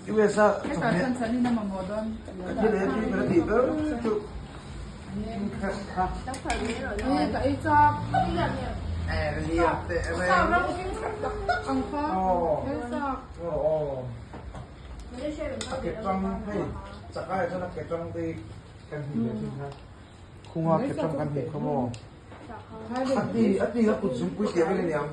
US a chawhmeh thil ei tui ber a tih ber chu a ke tang hei chakai ah chuan a ke tang te hi kan hmuh leh thin kha khunga ke tang kan hmuh kha maw a ti a ti a kut zungpui tih vel a niang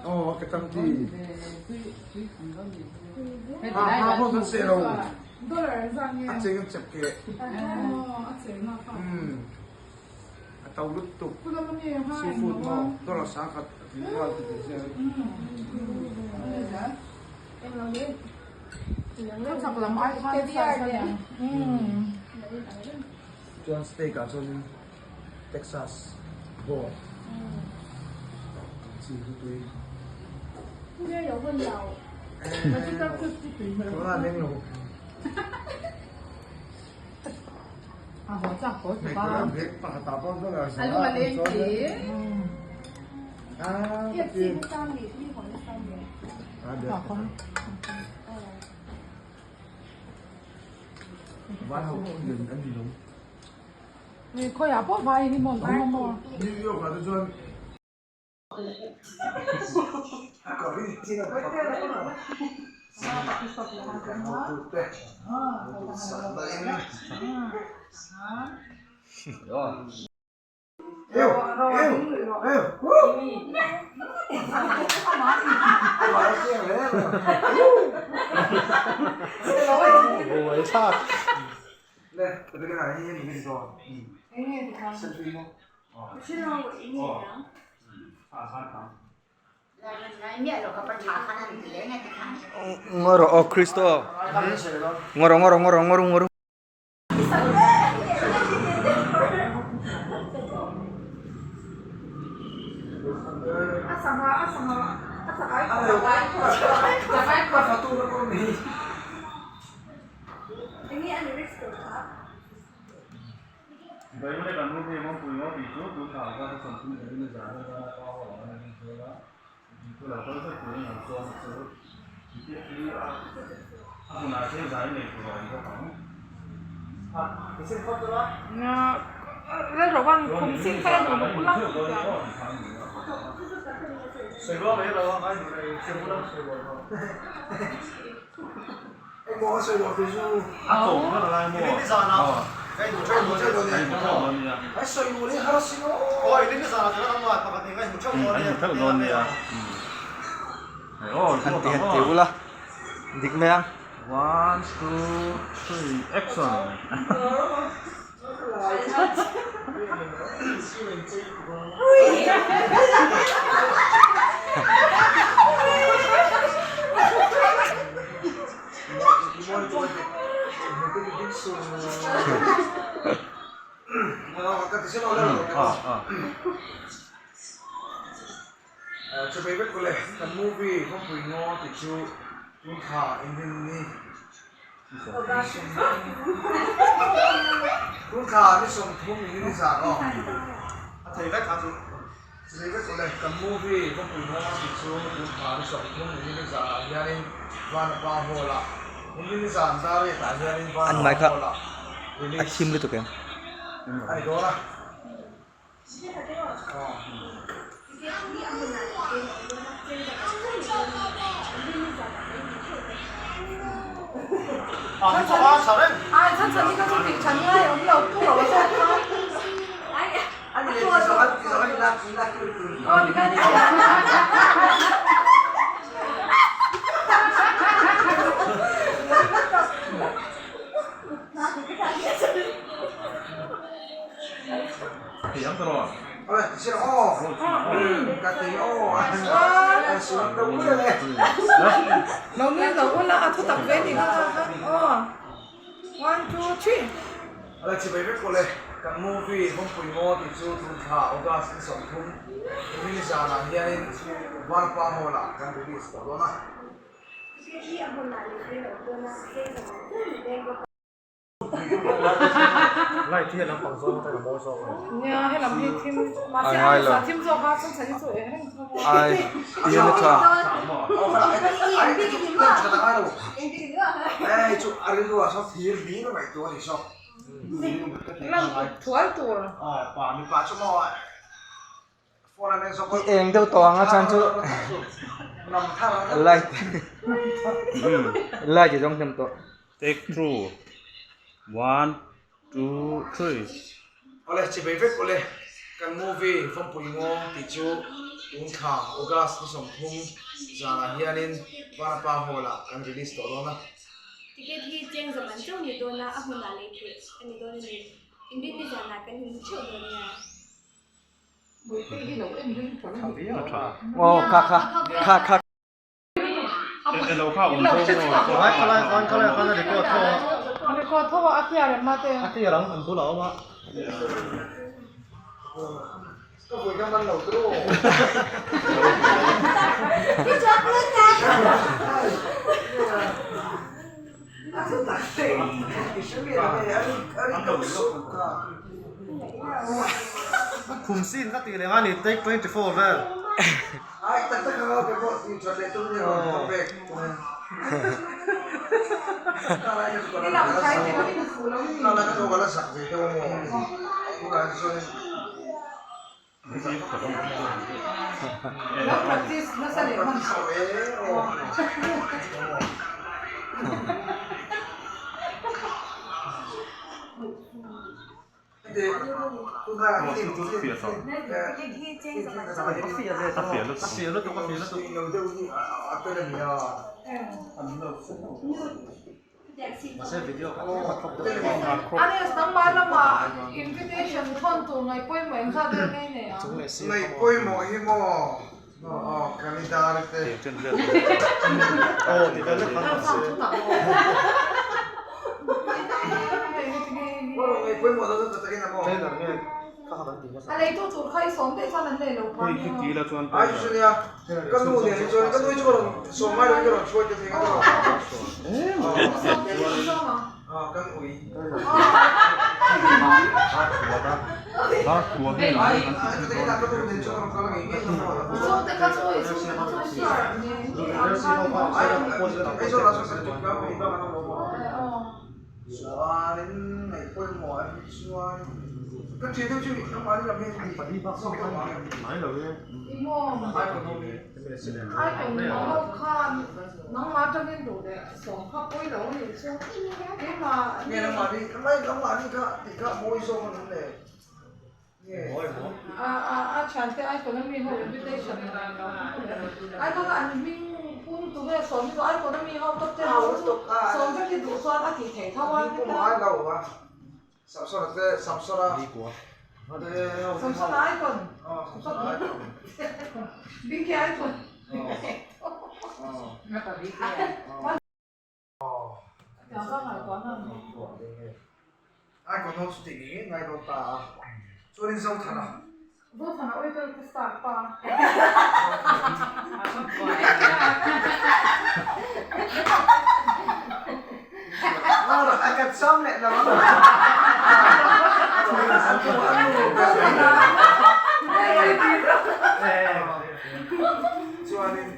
aw a ke tang ti ha ha pawh kan seh lo a cheng a chep keh umm a to lutuk seafood maw dollar sangkhat a tling nghal ti tih chiang Chuan steak ah chuanin Texas bawk chi chu tui. New York ah te chuan Ngawr aw Kristo ngawr ngawr ngawr ngawr ngawr. Han ti han ti ula dik mai ang. One two three action. Chawhmeh vek ule kan movie kawngpui ngaw tih chu tun thla inrin ni tun thla ni 30 inrin ni zan aw a thei vek kha chu chawhmeh vek ule kan movie kawngpui ngaw tih chu tun thla ni 30 inrin ni zan ah hianin Vanapa hall ah inrin ni zan dar riat ah hianin Vanapa hall ah release a ni dawn a. Lo nui lo ula a thu tak ve ni kha kha kha aw one two three. Ala chibai vek pawh le, kan movie Hawngpui Ngaw tih chu tun thla August ni 30 nimin zanah hianin Vanpa Hall ah kan release tawh dawn a. Ticket hi a hmunah leh phei loh dawn a, cheng zawng zawng ni dawn bawk a. Light hi a lampang zawng atang a mawi zawk a ni. Nia helam hi thim mahse a hmasa thim zawk a chhan chhan hi chu eng reng tho a. Ai ti hian a tha. Lam thual tur. I eng deuh tawh ang a chhan chu light light i zawng hnem tawh. Take two one two three. Awle chibai vek awle kan movie Vawmpui Ngaw tih chu tun thla August ni 30 zanah hianin Vanapa Hall ah kan release tawh dawn a. Ticket hi cheng zaman chauh ni dawn a, a hmunah lei theih a ni dawn a ni. Inrinni zanah kan inhmu theuh dawn nia. Aw kha kha kha kha. Khum sin ka tih leh a ni take 24 vel. Ngaih pawimawh hi maw aw Canada te. Ngaih pawimawh dawn tak takin a maw. Ai chu nia ka nu nen hi chuan ka nu hi chu ka rawn sawm ngai lovin ka rawn hruai te thei ang a kan ui. Ka nu nen chuan ka rawn kal ngei ngei ang Chuanin ngaih pawimawh ah hi chuan ka ṭhian deuh chu nangmahni lam hian i zawk deuh ang em? Nge nangmahni nangmahni kha tih kha mawi zawk ang em le? A thiante icon a mi ho invitation icon a an hming pum tu nge sawm hi icon a mi ho top ten ho chu sawm vek hi duh chuan a tih theih tho a Samsona te Samsona Samsona icon Binky icon Ai kawn ho chu tih ngei ngei ngai dawn ta a, chuanin Zothana. Zothana awi ka ka start pa. A kan sam leh lo ang. Chuanin.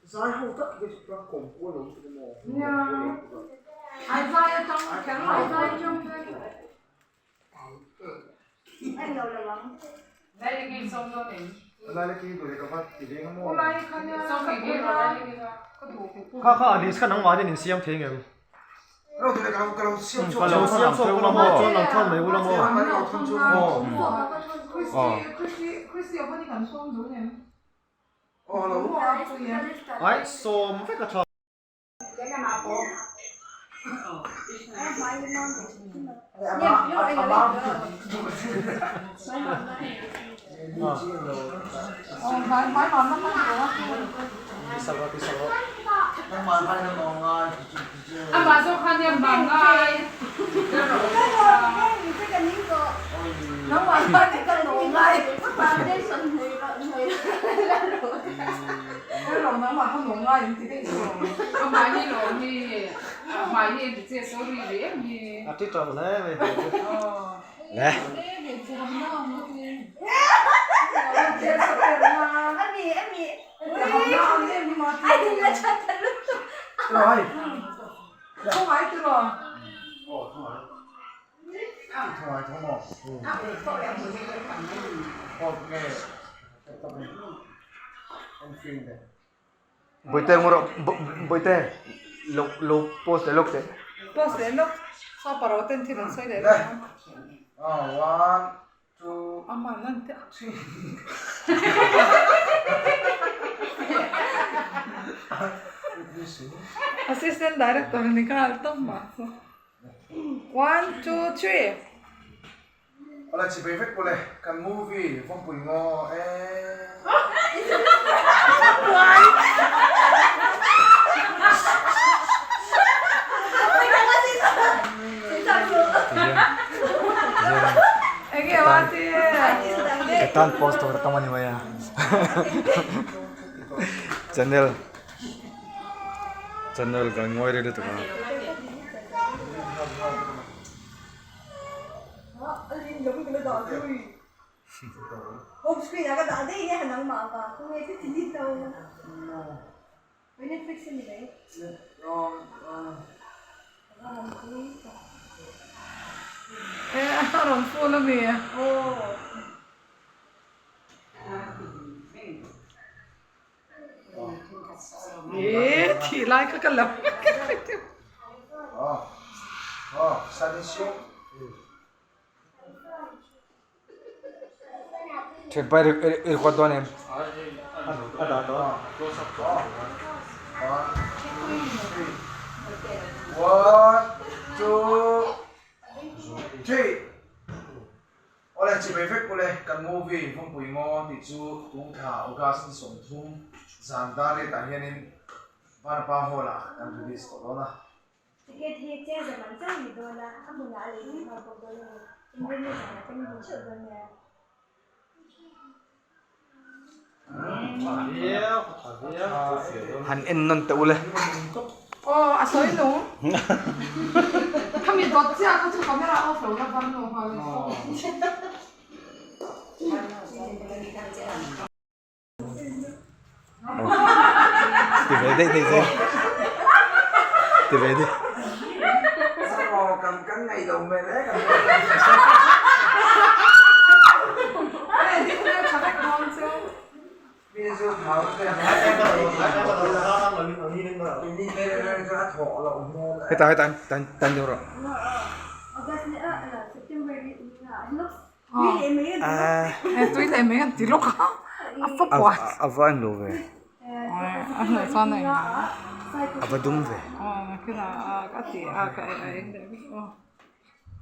Zai ho tak hi chu ka kawm kual lo lutuk emaw. Nia. Ai zai atang kher lo. Ai zai atang kher. Kha kha a list kha nangmah hian in siam thei ngem? Ka lo siam chhuak ula maw chuan lo thawn mai ula maw? Aih sawm vek a tha. Le. Boite ngawh rawh Boite lo lo post leh lawk teh. Post leh lawk saw paro ten thil an sawi leh lawk a. One two Ama nan te. Assistant director ni nghal tawp mah chu. One two three. Awle chipei vek pawh le kan movie vawmpui ngaw e. Ka tan post tur tam a ni mai a channel channel kan ngawi rei lutuk a. Rawn phone ami. Eee thih lai kha ka lam Thianpa i record dawn em? One, two, three. Awle chimei vek ule kan movie Vawmpui Ngaw tih chu tungthla August ni 30 zan dar riat ah hianin Vanapa Hall ah kan release tawh dawn a. Ticket hi cheng zaman chauh ni dawn a, a hmunah a lei thei nghal bawk dawn a ni. Inrinni zanah kan inhmu theuh dawn nia. Han en nawn teh ule. Aw a sawi nung. Khami dawt chiah kha chu camera off lo la van lo nghal a ni. Ti ve daih daih zel. Ti ve daih. Kan kan ngaih lo hmel e kan Heta heta tan tan deuh rawh. Tui leh mai an ti lawk a, a fa puan. A va englo ve. A hnuai chuan a englo. A va dum ve. Aw kila a ti a ka a eng leh vek aw.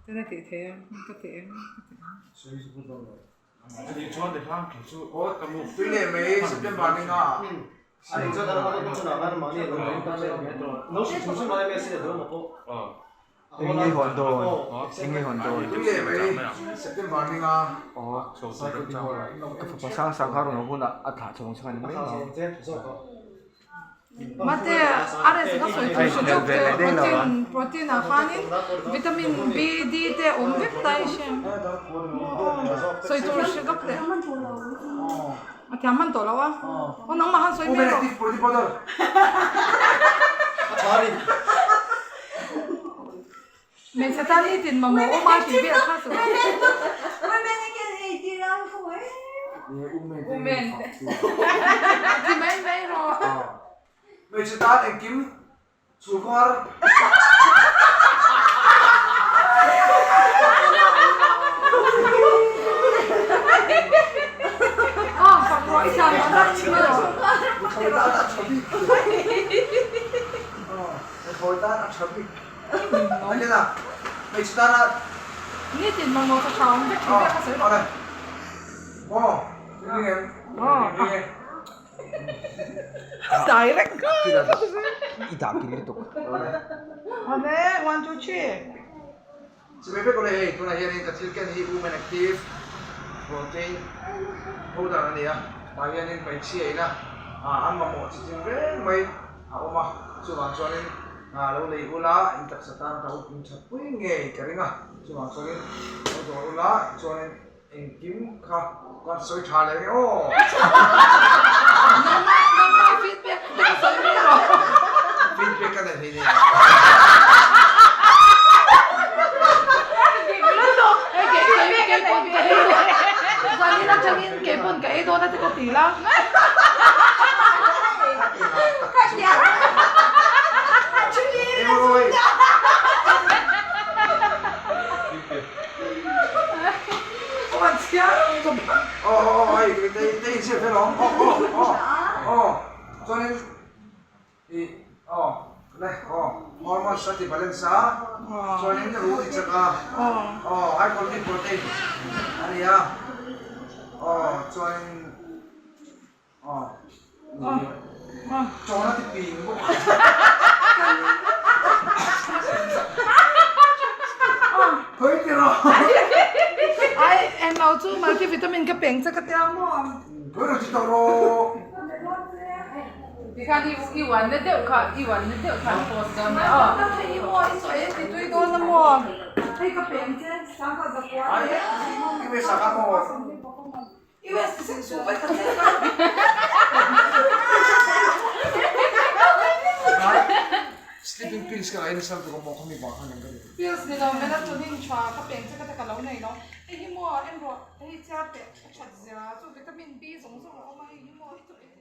Tin a tih theih a ka ti eng. Tui leh mai September ni nga ah. Eng nge hawn dawn? Eng nge hawn dawn? Tui leh mai September ni nga. Aw, ka fapa sang sang kha rawn awm hunah a thlah chhawng chhawng a ni mai ang. Mate, RS ka sawi tur hre deuh te protein protein ah khanin vitamin B, D te awm vek ta i hria em? Sawi tur hre deuh te. A thiam hman tawh lo a. Aw nangmah khan sawi mai rawh. Hmeichhe tan i tin mamawh awm a tih vel kha chu. Women te. Ti mai mai rawh. Hmeichhe tan engkim chhungkhar. Aw fak rawh i tlan rawh nak mai rawh. Thawi tan a tha bik. Thawi tan a tha bik. Nakina hmeichhe tana Nitin mamawh tha tha awm vek thei vek a sawi rawh. Aw ring em? Ring e. Direct I dah kil lutuk. Awle one two three. Chimei vek awle hei tunah hianin ka thil ken hi women active protein powder a ni a tah hianin hmeichhia ina an mamawh chi tin reng mai a awm a chuvang chuanin lo lei ula in taksa tan ka in that pui ngei ka ring a chuvang chuanin lo dawr ula chuanin engkim kha kan sawi tha leh nge aw. Nangmah nangmah feedback te ka sawi mai rawh. Feedback ka nei thei nen. Dik lutuk. Hei kei kei kei pawn ka ei dawn. Zanin atangin kei pawn ka ei dawn a te ka ti la. Ai englo chu multivitamin ka peng che ka tia maw. Tikhan i uan na deuh kha i uan na deuh kha an post dawn nia aw. Hei maw i sawi a ti tui dawn a maw. Hei ka peng che sangha zakua leh. US ti sek suh vek a che ka. Sleeping pills ka en sal tuk a maw khami vang khan ang ka ni. Pills ni lo melatonin tha ka peng che ka ta ka lo nei lo. Hei hi maw en rawh hei chiar teh a that zia chu vitamin B zawng zawng a awm a hei hi maw i chaw ei.